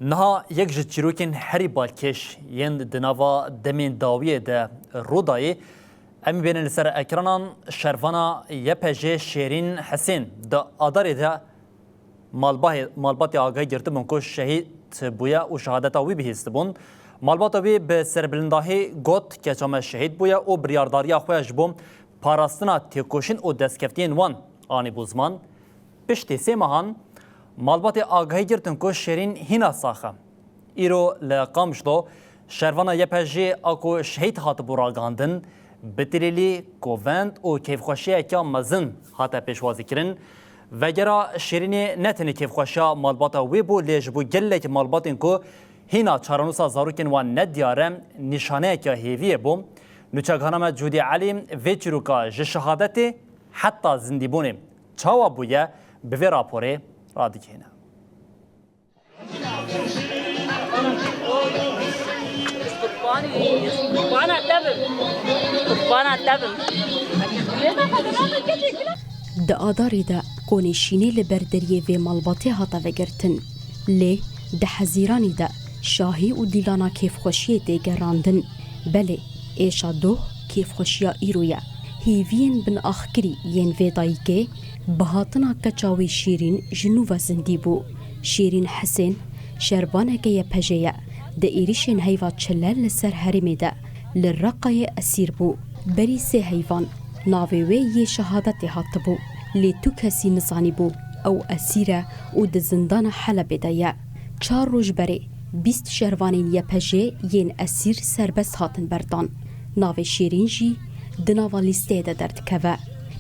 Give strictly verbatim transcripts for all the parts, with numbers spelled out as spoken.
Niha yek ji çîrokên herî balkêş yên di nava demên dawiyê de rû dayê, em ê bênin li ser ekranan. Şervana Y P G Şêrîn Hisên di Adarê de malbahê-, malbatê agahî girtibûn ku şehîd bûye û şehadeta wî bihîstibûn. Malbata wî bi serbilindahî got, keça me şehîd bûye û biryardariya xwe ji bo parastina têkoşîn û destkeftiyên wan anîbû ziman. Piştî sê mehan, malbatê agahî girtin ku Şêrîn hîna sax e. Îro li Qamişlo şervana Y P G a ku şehîd hatibû ragihandin, bi tilîlî, kovend û kêfxweşiyeke mezin hate pêşwazîkirin. Vegera Şêrînê ne tenê kêfxweşiya malbata wê bû, lê ji bo gelek malbatên ku hîna çarenûsa zarokên wan ne diyar e, nîşaneyeke hêviyê bû. Nûçegihana me Cûdî Elî vê çîroka ji şehadetê heta zindîbûnê çawa bûye, bi vê raporê radigihîne. Qurbana te bim. Qurbana te bim. Di Adarê de konê şînê li ber deriyê vê malbatê hate vegertin. Lê di Hezîranê de şahî û dîlana kêfxweşiyê tê gerandin. Belê, êşa doh kêfxweşiya îro ye. Hêviyên binaxkirî yên vê dayikê bi hatina keça wê Şêrîn ji nû ve zindî bû. Şêrîn Hisên, şervaneke Y P G ye. Di êrişên heyva çile li ser herêmê de li Reqayê esîr bû. Berî sê heyvan navê wê yê şehadetê hatibû. Lê tu kesî nizanîbû ew esîr e û di zindana Helebê de ye. Çar roj berê bîst şervanên Y P G yên esîr serbest hatin berdan. Navê Şêrîn jî di nava lîsteyê de derdikeve.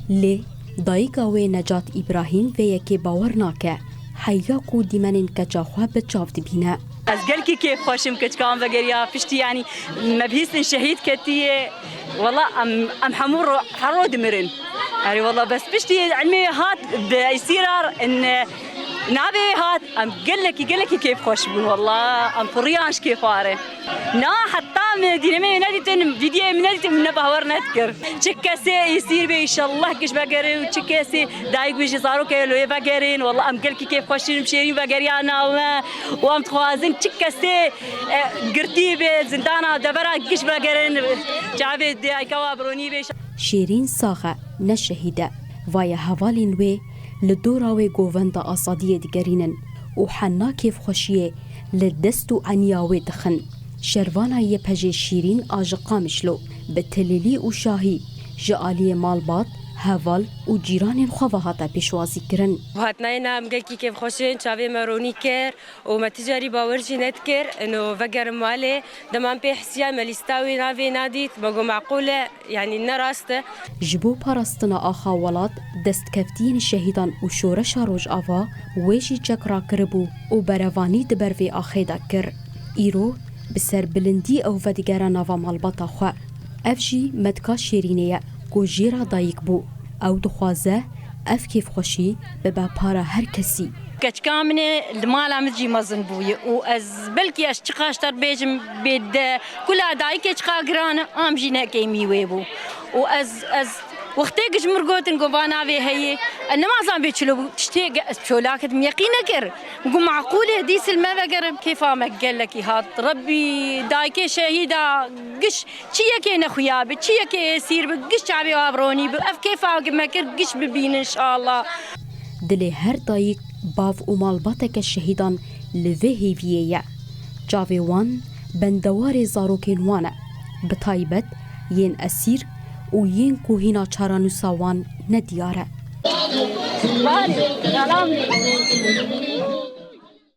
Lê dayika wê Necat Îbrahîm vê yekê bawer nake, heya ku dîmenên keça xwe bi çav dibîne. Ez gelkî kêfxweş im keçika wan vegeriya piştî, yanî me bihîstin şehîd ketiye. Wela em, em hemû ro-, her ro dimirin. Erê wela bes piştî ilmê wê hat bi esîrar in, navê wê hat, em gelekî, gelekî kêfxweş bûn wela. Em piriyan ji kêfa re. Na, heta me dînemê wê nedîtin, vîdyoyê min nedîtin, min ne bawer nedikir. Çi kesê esîr be, înşallah giş vegerin û çi kesê dayik wê ji zarokê lo yê vegerin. Wela em gelkî kêfxweş in, Şêrîn vegeriya nav me û em dixwazin çi kesê e, girtî be, zindana devera giş vegerin, çavê dayika wa bironî be. Şêrîn sax e, ne şehîd e. Vaye hevalên wê li dora wê govenda azadiyê digerînin û hena kêfxweşiyê li dest û eniya wê dixin. Şervana Y P G Şêrîn a ji Qamişlo bi tilîlî û şahî ji aliyê malbat, heval û cîranên xwe ve hate pêşwazîkirin. Hatina yê na em gelkî kêfxweş in, çavê me ronî kir. Û me ti carî bawer jî nedikir, ino vegerim malê. Dema em pê hisiya me lîsta wê navê nadît, me got, meqûl e, yanî ne rast e. Ji bo parastina axa welat, destkeftiyên şehîdan û şoreşa Rojava wê jî çek rakiribû û berevanî di ber vê axê de kir. Îro bi serbilindî ew vedigere nava malbata xwe. Ev jî metka Şêrînê ye ku jê re dayik bû. Ew dixwaze ev kêfxweşî bibe para her kesî. Keçika min ê li mala min jî mezin bûye û ez belkî ez çiqas te bêjim bê de kula dayikê çiqa giran e, am jî ne kêmî wê bû. Û ez, ez wextê giş min gotin ku va navê heye, ez nimazan bê çilo bû, tiştê ge-, ez çolak didim, yeqîn nekir. Min got, meqûl e, dîs li me vegerim. Kêfa me gelekî hat. Rebbî dayikê şehîda giş çi yekê nexuya bi, çi yekê êsîr bi, giş çavê wa bi ronî bi. Ev kêfa me kir, giş bibînin înşallah. Dilê her dayik, bav û malbateke şehîdan li vê hêviyê ye. Çavê wan bendewarê zarokên wan e, bi taybet yên esîr û yên ku hîna çarenûsa wan nediyar e.